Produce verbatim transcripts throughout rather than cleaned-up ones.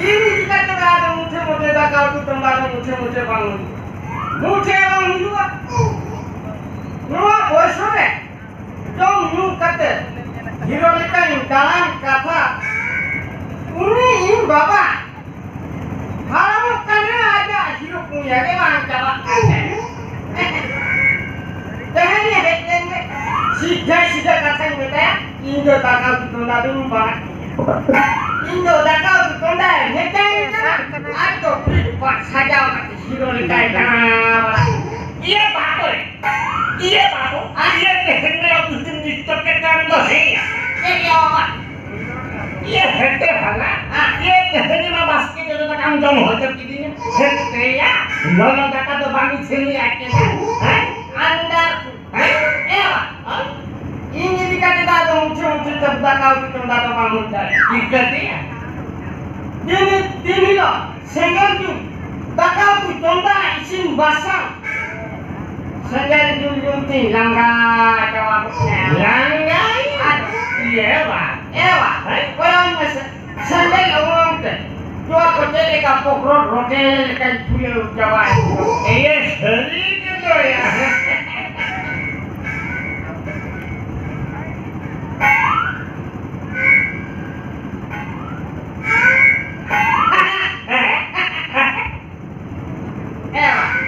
ᱤᱧ ᱤᱫᱤ ᱠᱟᱛᱮ ᱫᱚ ᱟᱫᱚ ᱢᱩᱴᱷᱮ ᱢᱩᱴᱷᱮ ᱫᱟᱠᱟ ᱩᱛᱩ ᱛᱚᱸᱵᱟ ᱫᱚ ᱢᱩᱴᱷᱮ ᱢᱩᱴᱷᱮ ᱵᱟᱝ ᱦᱩᱭᱩᱜᱼᱟ᱾ ᱢᱩᱴᱷᱮ ᱵᱟᱝ ᱦᱩᱭᱩᱜᱼᱟ᱾ ᱱᱚᱣᱟ ᱵᱚᱭᱥᱚ ᱨᱮ ᱡᱚᱢ ᱧᱩ ᱠᱟᱛᱮ ᱦᱤᱨᱳ ᱞᱮᱠᱟᱧ ᱫᱟᱬᱟᱱ ᱠᱟᱛᱷᱟ᱾ ᱩᱱᱤ ᱤᱧ ᱵᱟᱵᱟ ᱦᱟᱲᱟᱢᱚᱜ ᱠᱟᱱ ᱨᱮ ᱟᱡᱟᱜ ᱦᱤᱨᱳ ᱯᱩᱸᱭᱟ ᱜᱮ ᱵᱟᱝ ᱪᱟᱵᱟᱜ ᱠᱟᱱ ᱛᱟᱭᱟ᱾ ᱛᱮᱦᱮᱧ ᱦᱮᱡ ᱞᱮᱱ ᱜᱮ, ᱥᱤᱫᱷᱟᱹ ᱥᱤᱫᱷᱟᱹ ᱠᱟᱛᱷᱟᱧ ᱢᱮᱛᱟᱭᱟ, ᱤᱧ ᱫᱚ ᱫᱟᱠᱟ ᱩᱛᱩ ᱪᱚᱸᱫᱟ ᱫᱚᱧ ᱵᱟᱲᱟᱭ ᱜᱮᱭᱟ᱾ ᱤᱧ ᱫᱚ ᱫᱟᱠᱟ ᱩᱛᱩ ᱪᱚᱸᱫᱟᱭ ᱢᱮᱛᱟᱭ ᱠᱟᱱᱟ, ᱟᱡ ᱫᱚ ᱯᱷᱤᱴ ᱯᱷᱟᱴ ᱥᱟᱡᱟᱣ ᱠᱟᱛᱮ ᱦᱤᱨᱳ ᱞᱮᱠᱟᱭ ᱫᱟᱬᱟ ᱵᱟᱲᱟᱭᱟ᱾ ᱤᱭᱟᱹ ᱵᱟᱵᱚ, ᱤᱭᱟᱹ ᱵᱟᱵᱚ, ᱟᱨ ᱤᱭᱟᱹ ᱛᱮᱦᱮᱧ ᱨᱮ ᱩᱛᱩ ᱫᱤᱱ ᱰᱤᱥᱴᱟᱵ ᱠᱮᱫ ᱠᱟᱱ ᱫᱚ ᱦᱮᱸ᱾ ᱪᱮᱫ ᱭᱟ ᱵᱟᱵᱟ? ᱤᱭᱟᱹ ᱦᱮᱸᱫᱮ ᱵᱷᱟᱞᱟ, ᱤᱭᱟᱹ ᱛᱮᱦᱮᱧ ᱢᱟ ᱵᱟᱥᱠᱮ ᱡᱚᱡᱚ ᱫᱟᱠᱟᱢ ᱡᱚᱢ ᱦᱚᱪᱚ ᱠᱤᱫᱤᱧᱟ᱾ ᱦᱮᱸᱫᱮᱭᱟ, ᱞᱚᱞᱚ ᱫᱟᱠᱟ ᱫᱚ ᱵᱟᱝ ᱤᱥᱤᱱ ᱞᱮ ᱟᱠᱮᱫᱟ᱾ ᱦᱮᱸ? ᱟᱱᱰᱟᱨ, ᱦᱮᱸ? ᱮ ᱵᱟ, ᱦᱮᱸ? ᱤᱧ ᱤᱫᱤ ᱠᱟᱛᱮ ᱫᱚ ᱟᱫᱚ ᱢᱩᱪᱷᱟᱹ ᱢᱩᱪᱷᱟᱹ ᱛᱮ ᱫᱟᱠᱟ ᱩᱛᱩ ᱪᱚᱸᱫᱟ ᱫᱚ ᱵᱟᱝ ᱦᱩᱭ ᱫᱟᱲᱮᱭᱟᱜᱼᱟ᱾ ᱪᱤᱠᱟᱹᱛᱮᱭᱟ? ᱫᱤᱱ, ᱫᱤᱱ ᱦᱤᱞᱳᱜ ᱥᱮᱸᱜᱮᱞ ᱡᱩᱞ, ᱫᱟᱠᱟ ᱩᱛᱩ ᱪᱚᱸᱫᱟ, ᱤᱥᱤᱱ ᱵᱟᱥᱟᱝ᱾ ᱥᱮᱸᱜᱮᱞ ᱡᱩᱞ ᱡᱩᱞ ᱛᱤᱧ ᱞᱟᱸᱜᱟ ᱪᱟᱵᱟ ᱜᱚᱫ ᱮᱱᱟ᱾ ᱞᱟᱸᱜᱟ? ᱟᱨ ᱤᱭᱟᱹ ᱵᱟ᱾ ᱮ ᱵᱟ, ᱦᱮᱸ? ᱠᱚᱭᱚᱜ ᱢᱮᱥᱮ, ᱥᱮᱸᱜᱮᱞ ᱚᱢᱚᱱ ᱛᱮ ᱱᱚᱣᱟ ᱠᱚ ᱪᱮᱫ ᱞᱮᱠᱟ ᱯᱚᱠᱨᱚᱴ ᱨᱚᱴᱮ ᱞᱮᱠᱟᱧ ᱯᱷᱩᱞᱟᱹᱣ ᱪᱟᱵᱟᱭᱮᱱ ᱫᱚ᱾ ᱮᱭᱮ, ᱥᱟᱹᱨᱤ ᱜᱮ ᱫᱚᱭᱟ᱾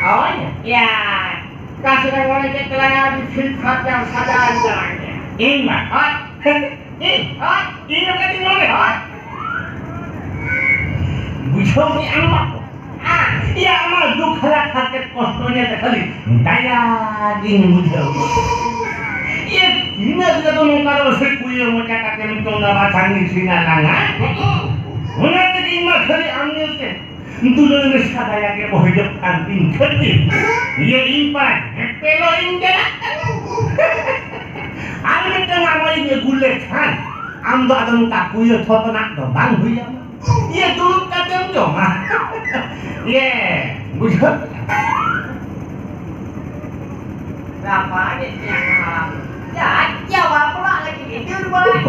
ᱦᱳᱭ᱾ ᱭᱟ, ᱚᱠᱟ ᱥᱮᱫ ᱮᱢ ᱢᱚᱱᱮ ᱠᱮᱫ ᱛᱟᱞᱟᱝᱟ, ᱟᱹᱰᱤ ᱯᱷᱤᱴ ᱯᱷᱟᱴ ᱮᱢ ᱥᱟᱡᱟᱣ ᱮᱱ ᱛᱟᱞᱟᱝ ᱜᱮᱭᱟ᱾ ᱤᱧ ᱢᱟ᱾ ᱦᱳᱭ᱾ ᱤᱧ? ᱦᱳᱭ᱾ ᱤᱧ ᱦᱚᱸ ᱠᱟᱹᱴᱤᱡ ᱢᱚᱱᱮ ᱦᱳᱭ᱾ ᱵᱩᱡᱷᱟᱹᱣ ᱢᱮ ᱟᱢ ᱢᱟ᱾ ᱭᱟ, ᱟᱢᱟᱜ ᱫᱩᱠ ᱦᱟᱞᱟᱛ ᱦᱟᱨᱠᱮᱛ ᱠᱚᱥᱴᱚ ᱧᱮᱞ ᱛᱮ ᱠᱷᱟᱹᱞᱤ ᱫᱟᱭᱟ ᱜᱤᱧ ᱵᱩᱡᱷᱟᱹᱣ᱾ ᱭᱟ, ᱛᱤᱱᱟᱹᱜ ᱨᱮ ᱫᱚ ᱱᱚᱝᱠᱟ ᱫᱚ ᱥᱮ ᱠᱩᱭᱟᱹ ᱢᱚᱪᱟ ᱠᱟᱛᱮᱢ ᱪᱚᱸᱫᱟ ᱵᱟᱪᱷᱟᱣ ᱤᱥᱤᱱᱟ ᱞᱟᱝᱟ᱾ ᱚᱱᱟ ᱛᱮᱜᱮ ᱤᱧ ᱢᱟ ᱠᱷᱟᱹᱞᱤ ᱟᱢ ᱧᱮᱞ ᱛᱮ ᱫᱩᱞᱟᱹᱲ ᱢᱮᱥᱟ ᱫᱟᱭᱟ ᱜᱮ ᱵᱚᱦᱮ ᱡᱚᱜ ᱠᱟᱱ ᱛᱤᱧ ᱠᱷᱟᱹᱛᱤᱨ, ᱤᱭᱟᱹ ᱤᱧ ᱯᱟᱲᱟ ᱧᱮᱯᱮᱞᱚᱜ ᱤᱧ ᱪᱟᱞᱟᱜ ᱠᱟᱱᱟ᱾ ᱟᱨ ᱢᱤᱫᱴᱟᱝ ᱟᱢᱟᱜ ᱤᱧ ᱟᱹᱜᱩ ᱞᱮᱠᱷᱟᱱ, ᱟᱢ ᱫᱚ ᱟᱫᱚ ᱱᱚᱝᱠᱟ ᱠᱩᱭᱟᱹ ᱛᱷᱚᱛ ᱨᱮᱱᱟᱜ ᱫᱚ ᱵᱟᱝ ᱦᱩᱭ ᱟᱢᱟ᱾ ᱤᱭᱟᱹ ᱫᱩᱲᱩᱵ ᱠᱟᱛᱮᱢ ᱡᱚᱢᱟ᱾ ᱤᱭᱟᱹ, ᱵᱩᱡᱷᱟᱹᱣ ᱠᱮᱫᱟ? ᱜᱟᱯᱟ ᱜᱮ ᱪᱮᱫ ᱦᱟᱲᱟᱢ᱾ ᱡᱟ, ᱡᱟ ᱵᱟᱯᱞᱟᱜ ᱞᱟᱹᱜᱤᱫ ᱜᱮ ᱫᱟᱹᱲ ᱵᱟᱲᱟᱭ᱾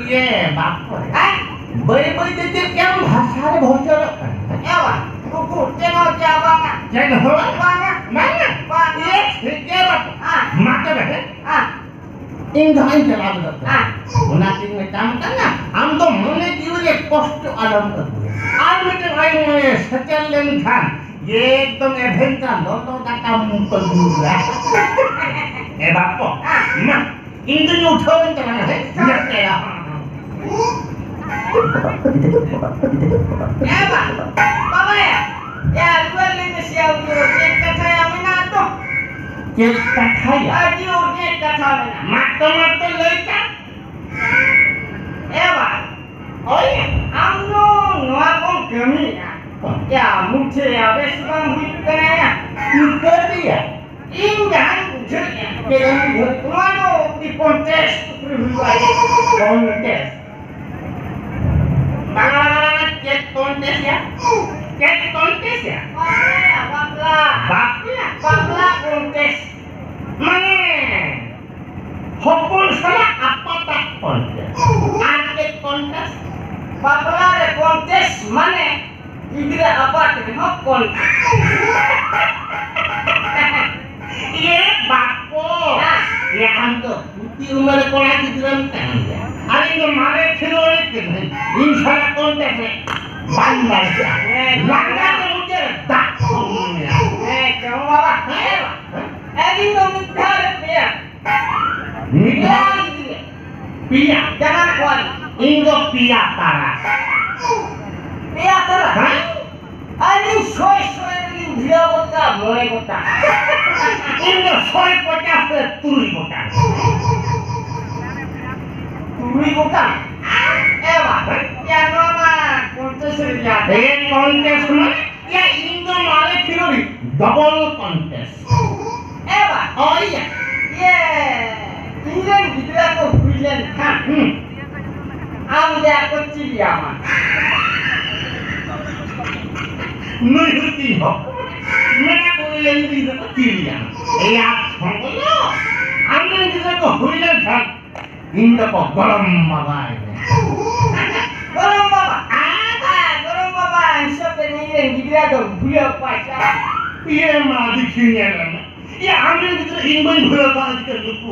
ᱤᱭᱟᱹ, ᱵᱟᱯ ᱠᱚᱨᱮ᱾ ᱦᱮᱸ? ᱵᱟᱹᱭ ᱵᱟᱹᱭ ᱛᱮ ᱪᱮᱫ ᱪᱚᱝ ᱵᱷᱟᱥᱟ ᱨᱮ ᱵᱷᱚᱨᱪᱚᱨᱚᱜ ᱠᱟᱱᱟ᱾ ᱮ ᱵᱟ, ᱩᱠᱩ ᱪᱮᱫ ᱦᱚᱸ ᱪᱮᱫ ᱵᱟᱝᱟ᱾ ᱪᱮᱫ ᱦᱚᱸ ᱵᱟᱝᱟ? ᱵᱟᱝᱟ᱾ ᱵᱟᱝᱟ᱾ ᱤᱭᱟᱹ, ᱴᱷᱤᱠ ᱜᱮᱭᱟ ᱵᱟᱯᱩ᱾ ᱦᱮᱸ᱾ ᱢᱟ ᱛᱚᱵᱮ, ᱦᱮᱸ? ᱦᱮᱸ᱾ ᱤᱧ ᱫᱚ ᱦᱟᱸᱜ ᱤᱧ ᱪᱟᱞᱟᱣ ᱜᱚᱫᱚᱜ ᱠᱟᱱᱟ᱾ ᱦᱮᱸ᱾ ᱚᱱᱟᱛᱤᱧ ᱢᱮᱛᱟᱢ ᱠᱟᱱᱟ, ᱟᱢ ᱫᱚ ᱢᱚᱱᱮ ᱡᱤᱣᱤ ᱨᱮ ᱠᱚᱥᱴᱚ ᱟᱞᱚᱢ ᱟᱹᱜᱩᱭᱟ᱾ ᱟᱨ ᱢᱤᱫᱴᱮᱱ ᱟᱭᱳ ᱢᱟᱹᱭ ᱥᱮᱴᱮᱨ ᱞᱮᱱᱠᱷᱟᱱ ᱮᱠᱫᱚᱢ ᱮᱵᱷᱮᱱ ᱠᱟ ᱞᱚᱞᱚ ᱫᱟᱠᱟᱢ ᱟᱹᱜᱩᱭᱟ᱾ ᱮ ᱵᱟᱯᱩ, ᱢᱟ, ᱤᱧ ᱫᱩᱧ ᱩᱴᱷᱟᱹᱣ ᱮᱱ ᱛᱟᱞᱟᱝᱟ, ᱦᱮᱸ, ᱧᱮᱞ ᱠᱟᱭᱟ᱾ ᱮ ᱵᱟ, ᱵᱟᱵᱟ ᱭᱟ, ᱭᱟ, ᱨᱩᱣᱟᱹᱲ ᱞᱮ ᱢᱮᱥᱮᱭᱟ, ᱩᱱᱤ ᱫᱚ ᱪᱮᱫ ᱠᱟᱛᱷᱟᱭᱟ ᱢᱮᱱᱟᱜ ᱫᱚ? ᱪᱮᱫ ᱠᱟᱛᱷᱟᱭᱟ? ᱟᱹᱰᱤ ᱩᱨᱜᱮ ᱠᱟᱛᱷᱟ ᱢᱮᱱᱟᱜᱼᱟ᱾ ᱢᱟ ᱛᱚ, ᱢᱟ ᱛᱚ, ᱞᱟᱹᱭ ᱛᱟᱢ᱾ ᱮ ᱵᱟ, ᱳᱭ, ᱟᱢ ᱫᱚ ᱱᱚᱣᱟ ᱠᱚᱢ ᱠᱟᱹᱢᱤᱭᱮᱫᱼᱟ᱾ ᱭᱟ, ᱢᱩᱴᱷᱟᱹᱭᱟ, ᱵᱮᱥ ᱵᱟᱝ ᱦᱩᱭᱩᱜ ᱠᱟᱱᱟ ᱭᱟ᱾ ᱪᱤᱠᱟᱹᱛᱮᱭᱟ? ᱤᱧ ᱡᱟᱦᱟᱸᱧ ᱵᱩᱡᱷᱟᱹᱣᱮᱫᱼᱟ, ᱪᱮᱫ ᱮᱢ ᱵᱩᱡᱷᱟᱹᱣ? ᱱᱚᱣᱟ ᱫᱚ ᱢᱤᱫᱴᱤᱡ contest ᱩᱯᱨᱩᱢ ᱦᱩᱭᱩᱜᱼᱟ᱾ Contest? ᱵᱟᱝᱟ, ᱵᱟᱝᱟ, ᱵᱟᱝᱟ, ᱪᱮᱫ contest ᱭᱟ? ᱪᱮᱫ contest ᱭᱟ? ᱵᱟᱯᱞᱟ, ᱵᱟᱯᱞᱟ᱾ ᱵᱟᱯᱞᱟ? ᱵᱟᱯᱞᱟ contest᱾ ᱢᱟᱱᱮ, ᱦᱚᱯᱚᱱ ᱥᱟᱞᱟᱜ ᱟᱯᱟᱛᱟᱜ contest᱾ ᱟᱨ ᱪᱮᱫ contest? ᱵᱟᱯᱞᱟ ᱨᱮ contest ᱢᱟᱱᱮ ᱜᱤᱫᱽᱨᱟᱹ ᱟᱯᱟᱛ ᱨᱮᱦᱚᱸ contest᱾ ᱤᱭᱟᱹ ᱵᱟᱯᱚ! ᱦᱮᱸ᱾ ᱮ ᱟᱢ ᱫᱚ ᱯᱩᱛᱤ ᱩᱢᱮᱨ ᱠᱚᱲᱟ ᱜᱤᱫᱽᱨᱟᱹᱢ ᱛᱟᱦᱮᱱ ᱜᱮᱭᱟ᱾ ᱟᱨ ᱤᱧ ᱫᱚ ᱢᱟᱨᱮ ᱠᱷᱮᱞᱳᱲᱤ ᱠᱟᱹᱱᱟᱹᱧ᱾ ᱤᱧ ᱥᱟᱞᱟᱜ contest ᱨᱮ ᱵᱟᱢ ᱫᱟᱲᱮᱭᱟᱜᱼᱟ᱾ ᱦᱮᱸ᱾ ᱞᱟᱸᱜᱟ ᱛᱮ ᱢᱩᱪᱟᱹᱫ ᱨᱮ ᱫᱟᱜ ᱠᱚ ᱧᱩᱭᱟ᱾ ᱦᱮᱸ, ᱪᱚᱝ ᱵᱟᱵᱟ᱾ ᱦᱮᱸ᱾ ᱟᱹᱞᱤᱧ ᱫᱚ ᱢᱤᱫ ᱫᱷᱟᱣ ᱨᱮ ᱯᱮᱭᱟ᱾ ᱢᱤᱫ ᱫᱷᱟᱣ ᱯᱮᱭᱟ᱾ ᱡᱟᱱᱟᱢ ᱠᱚᱣᱟ᱾ ᱤᱧ ᱫᱚ ᱯᱮᱭᱟ ᱛᱟᱨᱟ᱾ ᱯᱮᱭᱟ ᱛᱟᱨᱟ? ᱦᱮᱸ? ᱟᱹᱞᱤᱧ ᱥᱚᱭ ᱥᱚᱭ ᱨᱮᱞᱤᱧ ᱵᱷᱤᱲᱟᱹᱣ ᱜᱚᱫ ᱠᱟᱜᱼᱟ, ᱢᱚᱬᱮ ᱜᱚᱴᱟᱝ᱾ ᱤᱧ ᱫᱚ ᱥᱚᱭ ᱯᱚᱪᱟᱥ ᱨᱮ ᱛᱩᱨᱩᱭ ᱜᱚᱴᱟᱝ᱾ ᱛᱩᱨᱩᱭ ᱜᱚᱴᱟᱝ? ᱮ ᱵᱟ, ᱭᱟ, ᱱᱚᱣᱟ ᱢᱟ contest ᱨᱮᱭᱟᱜ᱾ ᱮ, contest ᱢᱟ? ᱭᱟ, ᱤᱧ ᱫᱚ ᱢᱟᱨᱮ ᱠᱷᱮᱞᱳᱲᱤ, double contest᱾ ᱮ ᱵᱟ᱾ ᱦᱳᱭ ᱭᱟ᱾ ᱤᱭᱟᱹ, ᱤᱧ ᱨᱮᱱ ᱜᱤᱫᱽᱨᱟᱹ ᱠᱚ ᱦᱩᱭ ᱞᱮᱱ ᱠᱷᱟᱱ, ᱦᱩᱸ᱾ ᱟᱢ ᱫᱚ ᱟᱠᱚ ᱪᱤᱞᱤᱭᱟᱢᱟ? ᱱᱩᱭ ᱦᱚᱸ ᱛᱤᱧ ᱦᱚᱸ᱾ ᱢᱮᱱᱟ ᱠᱚ ᱤᱧ ᱨᱮᱱ ᱜᱤᱫᱽᱨᱟᱹ ᱠᱚ ᱪᱤᱞᱤᱭᱟᱢᱟ? ᱮᱭᱟ ᱥᱚᱝᱜᱚᱭᱚ, ᱟᱢ ᱨᱮᱱ ᱜᱤᱫᱽᱨᱟᱹ ᱠᱚ ᱦᱩᱭ ᱞᱮᱱ ᱠᱷᱟᱱ, ᱤᱧ ᱫᱚᱠᱚ ᱜᱚᱲᱚᱢ ᱵᱟᱵᱟᱭ ᱢᱮ᱾ ᱜᱚᱲᱚᱢ ᱵᱷᱩᱞᱟᱹᱣ ᱠᱚᱣᱟ ᱪᱟ᱾ ᱤᱭᱟᱹ ᱢᱟ ᱫᱮᱠᱷᱤ ᱧᱮᱞ ᱢᱮ᱾ ᱤᱭᱟᱹ ᱟᱢᱨᱮᱱ ᱜᱤᱫᱽᱨᱟᱹ ᱤᱧ ᱵᱟᱹᱧ ᱵᱷᱩᱞᱟᱹᱣ ᱠᱚᱣᱟ, ᱪᱤᱠᱟᱹ ᱱᱩᱠᱩ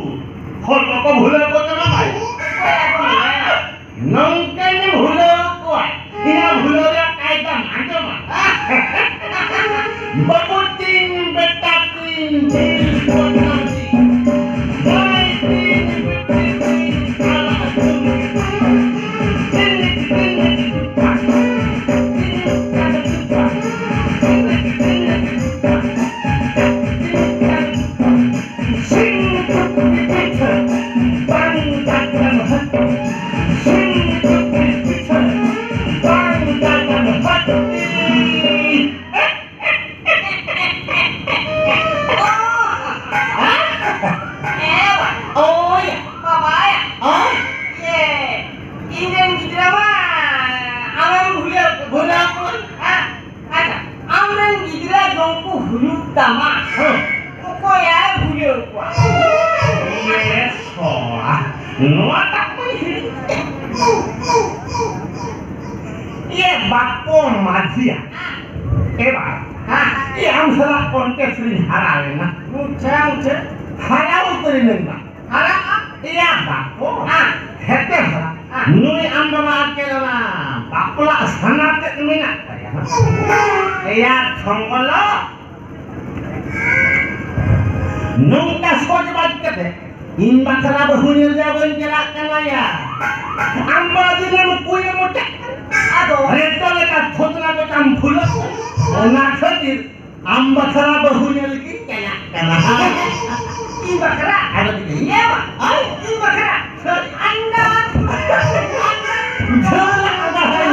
ᱦᱚᱲ ᱠᱚᱠᱚ ᱵᱷᱩᱞᱟᱹᱣ ᱠᱚ ᱛᱟᱢᱟ ᱵᱟᱭ? ᱚᱠᱚᱭ ᱟᱫᱚ ᱢᱮᱱᱟᱭᱟ? ᱱᱚᱝᱠᱟᱧ ᱵᱷᱩᱞᱟᱹᱣ ᱠᱚᱣᱟ᱾ ᱤᱧᱟᱹᱜ ᱵᱷᱩᱞᱟᱹᱣ ᱨᱮᱭᱟᱜ ᱠᱟᱭᱫᱟᱢ ᱟᱸᱡᱚᱢᱟ? ᱵᱟᱹᱵᱩ ᱛᱤᱧ, ᱵᱮᱴᱟ ᱛᱤᱧ, ᱡᱤᱞ ᱯᱚᱴᱚᱢ ᱛᱤᱧ᱾ ᱢᱟᱹᱭ ᱛᱤᱧ, ᱵᱤᱴᱤ ᱛᱤᱧ, ᱟᱲᱟᱜ ᱡᱚᱢ ᱛᱤᱧ᱾ ᱛᱤᱧ, ᱛᱤᱧ, ᱛᱤᱧ, ᱛᱤᱧ, ᱛᱤᱧ, ᱛᱤᱧ, ᱛᱤᱧ, ᱛᱤᱧ, ᱛᱤᱧ, ᱛᱤᱧ, ᱛᱤᱧ, ᱛᱤᱧ, ᱛᱤᱧ, ᱥᱤᱢ ᱪᱩᱯᱤ ᱯᱤᱴᱷᱟᱹ ᱵᱟᱝ ᱫᱟᱠᱟᱢ ᱦᱟᱹᱴᱤᱧ᱾ ᱥᱤᱢ ᱪᱩᱯᱤ ᱯᱤᱴᱷᱟᱹ ᱵᱟᱝ ᱫᱟᱠᱟᱢ ᱦᱟᱹᱴᱤᱧ᱾ ᱳᱭ᱾ ᱵᱟᱵᱟᱭᱟ᱾ ᱦᱮᱸ? ᱤᱭᱮ, ᱤᱧ ᱨᱮᱱ ᱜᱤᱫᱽᱨᱟᱹ ᱢᱟ ᱟᱢᱮᱢ ᱵᱷᱩᱞᱟᱹᱣ ᱠᱚ᱾ ᱵᱷᱩᱞᱟᱹᱣ ᱠᱚ? ᱦᱮᱸ? ᱟᱪᱪᱷᱟ, ᱟᱢᱨᱮᱱ ᱜᱤᱫᱽᱨᱟᱹ ᱡᱚᱢ ᱠᱚ ᱦᱩᱭᱩᱜ ᱛᱟᱢᱟ᱾ ᱦᱮᱸ᱾ ᱚᱠᱚᱭᱟᱭ ᱵᱷᱩᱞᱟᱹᱣ ᱠᱚᱣᱟ? ᱮ ᱥᱚᱲᱟ, ᱱᱚᱣᱟᱴᱟᱜ ᱢᱟᱧ ᱦᱤᱲᱤᱧ ᱠᱮᱫ᱾ ᱤᱭᱟᱹ ᱵᱟᱠᱚ ᱢᱟᱹᱡᱷᱤᱭᱟ᱾ ᱮ ᱵᱟ, ᱦᱮᱸ᱾ ᱤᱭᱟᱹ ᱟᱢ ᱥᱟᱞᱟᱜ contest ᱨᱤᱧ ᱦᱟᱨᱟᱣ ᱮᱱᱟ᱾ ᱢᱩᱪᱷᱟ, ᱢᱩᱪᱷᱟ᱾ ᱦᱟᱨᱟᱣ ᱩᱛᱟᱹᱨ ᱮᱱᱟᱹᱧ ᱵᱟ᱾ ᱦᱟᱨᱟᱜᱼᱟ? ᱮᱭᱟ ᱵᱟᱠᱚ᱾ ᱦᱮᱸ᱾ ᱦᱮᱸᱛᱮ ᱦᱟᱨᱟ᱾ ᱦᱮᱸ᱾ ᱱᱩᱭ ᱟᱢ ᱵᱟᱵᱟ ᱟᱨ ᱪᱮᱫ ᱚᱱᱟ ᱵᱟᱯᱞᱟᱜ ᱥᱟᱱᱟ ᱛᱮᱫ ᱢᱮᱱᱟᱜ ᱛᱟᱭᱟ? ᱮᱭᱟ ᱛᱷᱚᱝᱜᱚᱞᱚ᱾ ᱱᱚᱝᱠᱟ ᱥᱚᱡᱽ ᱵᱟᱡᱽ ᱠᱟᱛᱮ ᱤᱧ ᱵᱟᱠᱷᱨᱟ ᱵᱟᱹᱦᱩ ᱧᱮᱞ ᱫᱚ ᱵᱟᱹᱧ ᱪᱟᱞᱟᱜ ᱠᱟᱱᱟ ᱭᱟ᱾ ᱟᱢ ᱵᱟᱵᱟ ᱫᱤᱱᱮᱢ ᱠᱩᱭ ᱢᱚᱪᱟᱜ ᱠᱟᱱᱟ᱾ ᱟᱫᱚ? ᱨᱮᱴᱚ ᱞᱮᱠᱟ ᱛᱷᱚᱛᱞᱟ ᱠᱚ ᱛᱟᱢ ᱯᱷᱩᱞᱟᱹᱜ ᱠᱟᱱᱟ᱾ ᱚᱱᱟ ᱠᱷᱟᱹᱛᱤᱨ ᱟᱢ ᱵᱟᱠᱷᱨᱟ ᱵᱟᱹᱦᱩ ᱧᱮᱞ ᱜᱤᱧ ᱪᱟᱞᱟᱜ ᱠᱟᱱᱟ᱾ ᱤᱧ ᱵᱟᱠᱷᱨᱟ? ᱟᱫᱚ ᱪᱤᱠᱟᱹᱭ? ᱦᱮᱸ ᱵᱟ? ᱦᱳᱭ᱾ ᱤᱧ ᱵᱟᱠᱷᱨᱟ? ᱦᱳᱭ᱾ ᱟᱱᱰᱟ᱾ ᱡᱷᱟᱹᱞ ᱟᱱᱰᱟ ᱦᱚᱸ᱾